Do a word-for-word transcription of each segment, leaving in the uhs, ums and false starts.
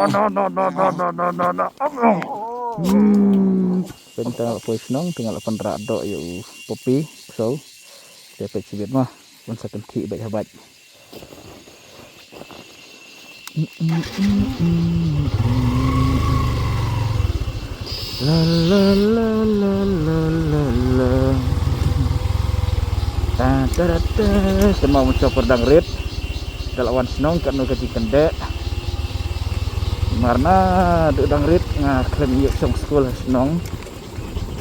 No, no, no, no, no, no, no, no. Hmm. Pynta la poi shnong, tang la pynrah doh ïa u puppy, so. Te peit shibit ma, un sa kynthih beit ha bait. La la la la la la la. Ta ta ta ta. Te ma mynta por dang rit. Te la wan shnong katno ka jingkyndeh. Mar naduh dang rit nga khlem ïoh shong skul ha shnong.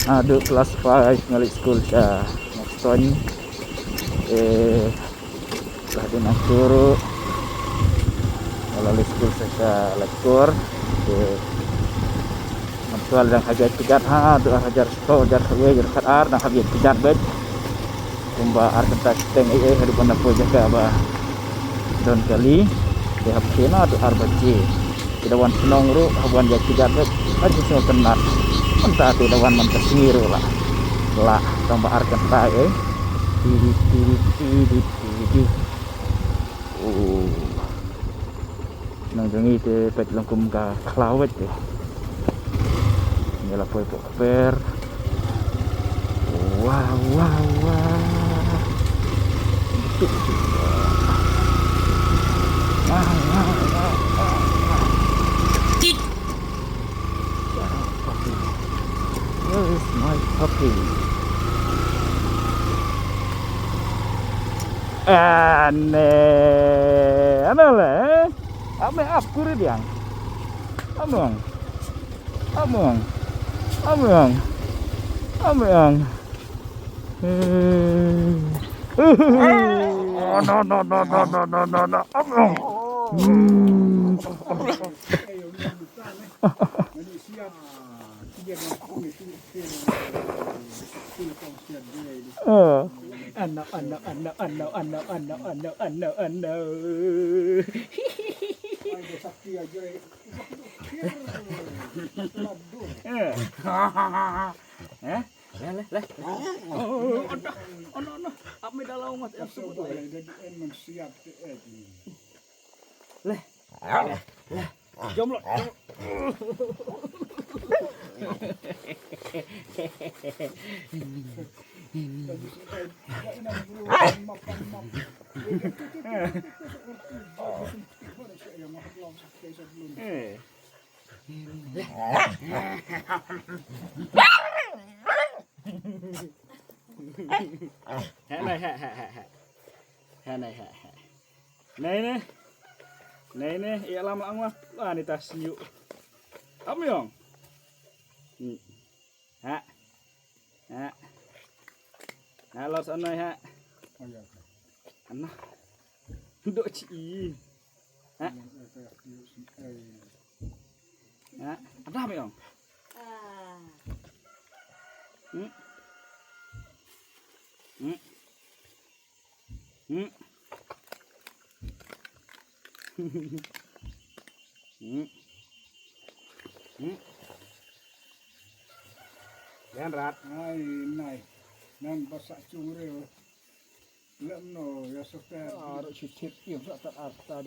Naduh klas five nga leit skul sha Nongstoiñ. Eh, Lah dei nang turu. Wala lei skul sa sha Laitkor. Te mynta dang hap ïaid kjat haduh ar hajar saw, hajar saw, hajar khatar dang hap ïaid kjat beit. Kumba ar kynta shiteng ei ei haduh ban da poi jaka ba don kali. Te hap khie naduh ar baje. Te da wan shnong ruh hap wan ïaid kjat beit. Hap jingsngewtynnat. Mynta te da wan man ka sngi ruh lah. Lah tang ba ar kynta ei. Tidit tidit tidit tidit. Oh. Nang jong ngi te peit long kum ka khlaw beit te. Ngi la poi pok per. Wah wah wah. Betul juga. Wah wah wah wah wah. Where is my puppy? Ane, ane le, eh? Ame ap kuri diang. Among. Among. Among. Among. Oh, no, no, no, no, no, no, no, no. Among. Hmm. Eh. Ano, ano, ano, ano, ano, ano, ano, ano, ano. Eh. Eh? Leh, leh, leh. Oh, oh, oh, ano, ano, ano. Ap me dalau mat, ap sebut leh. Leh. Leh. Leh. Jom lo, jom lo. Eh. Heh, nai, heh, heh, heh, heh. Heh, nai, heh, heh. Nai, nai. Nai, nai, ïa lam lang ma. Lah, ni ta snyu. Am yong. Hmm. Ha. Ha. Ha, los anai, ha. Ana. Dok ci. Ha. Ha. Ada me yong. Hmm. Hmm. Hmm. Hmm. Hmm. Yan rat. Ai, nai. Nan ba sa chung re. Lem no, ya sokta. Ah, ro chi tip, ya sa ta ar ta.